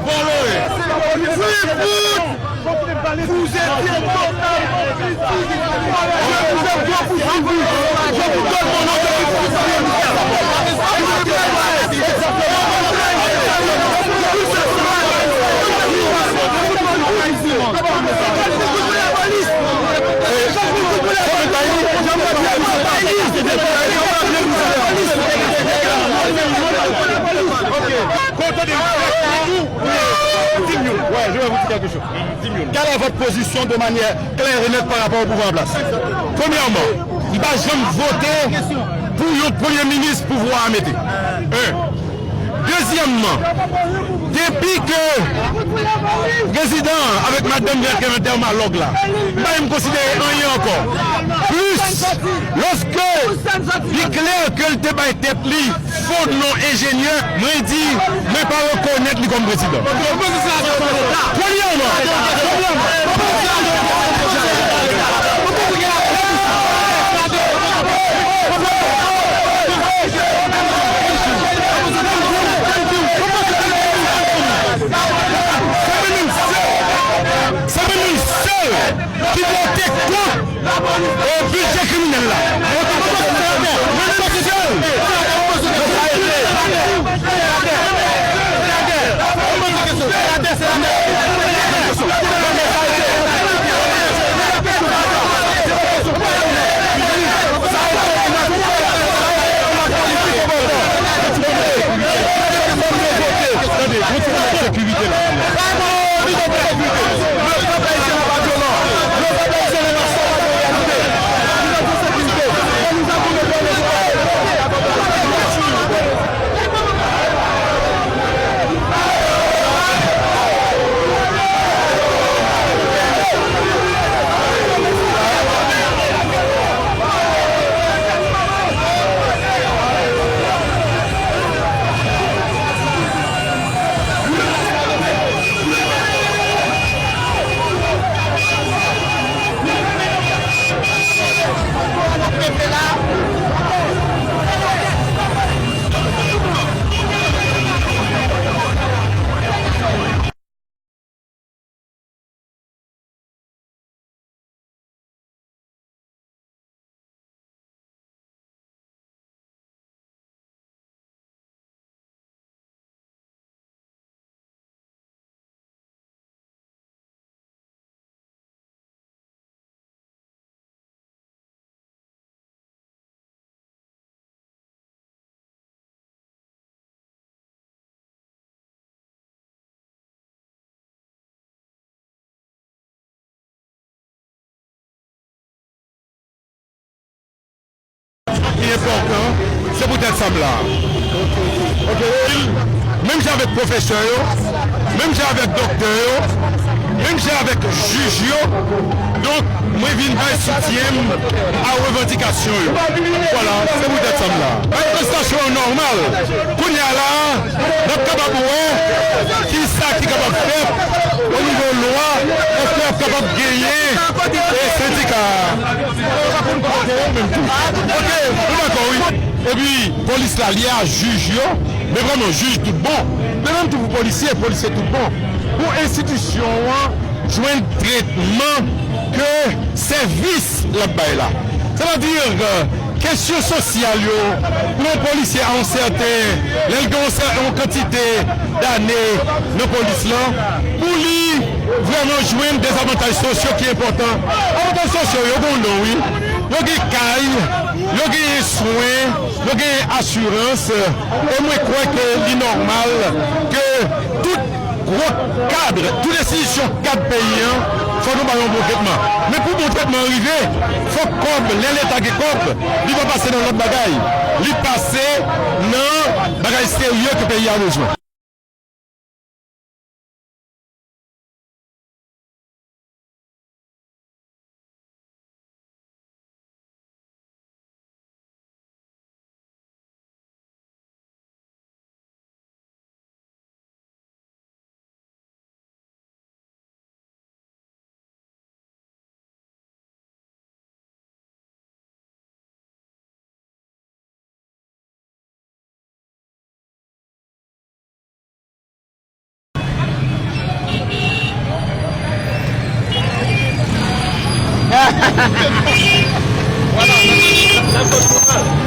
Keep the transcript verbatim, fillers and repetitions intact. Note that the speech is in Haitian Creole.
Vòlò ye. Free food! Vous êtes total. Je vous ai bien poursuivi. Je vous donne mon nom de Kote de Di m youn. Ouais, je vais vous dire quelque chose. Di m youn. Quelle est votre position de manière claire et nette par rapport au pouvoir en place? Premyèman, m pa janm vote pou yon premye minis pouvwa a mete. Un. Dezyèmman, depi ke prezidan an avèk madanm li an te nan dèmalòg la, m pa menm konsidere anyen ankò. Plis, lòske li klè ke l te bay tèt li fo non enjenyè, mwen di, mwen pa rekonèt li kòm prezidan. Premyèman, premyèman, se menm sèl, se menm sèl ki vote kont e bidjè kriminèl la. Mwen sèl, tande, yon ti moun ap sekirite la. Li enpòtan, se poutèt sa m la. Menm jan avèk pwofesè yo, menm jan avèk dòktè yo, menm jan avèk jij yo, donk, mwen vin bay soutyen m a revandikasyon yo. Vwala, se poutèt sa m la. Manifestasyon an nòmal. Kounye a la a, n ap kapab wè kisa ki kapab fèt o nivo lwa, èske y ap kapab genyen, e, sendika a. Ok, nou dakò, wi. Epi, polis la, li a jij yo, men vrèman, jij tout bon. Men menm tou pou polisye, polisye tout bon. Pou enstitisyon an jwenn tretman ke sèvis l ap bay la. Sètadi, kesyon sosyal yo, pou yon polisye a yon sèten, lè l gen yon sè-, yon kantite dane nan polis lan, pou li vrèman jwenn de zavantaj sosyo ki enpòtan. Avantaj sosyo, yo gen yon non, wi. Yo gen kay, yo genyen swen, yo genyen asirans, e mwen kwè ke li nòmal ke tout gwo kad, tout enstitisyon kad peyi an, fò nou ba yo bon tretman. Men pou bon tretman an rive, fòk kòb, lè Leta gen kòb, li pa pase nan lòt bagay. Li pase nan bagay serye ke peyi a bezwen. Vwala, n ap, n ap, n ap fè l nòmal.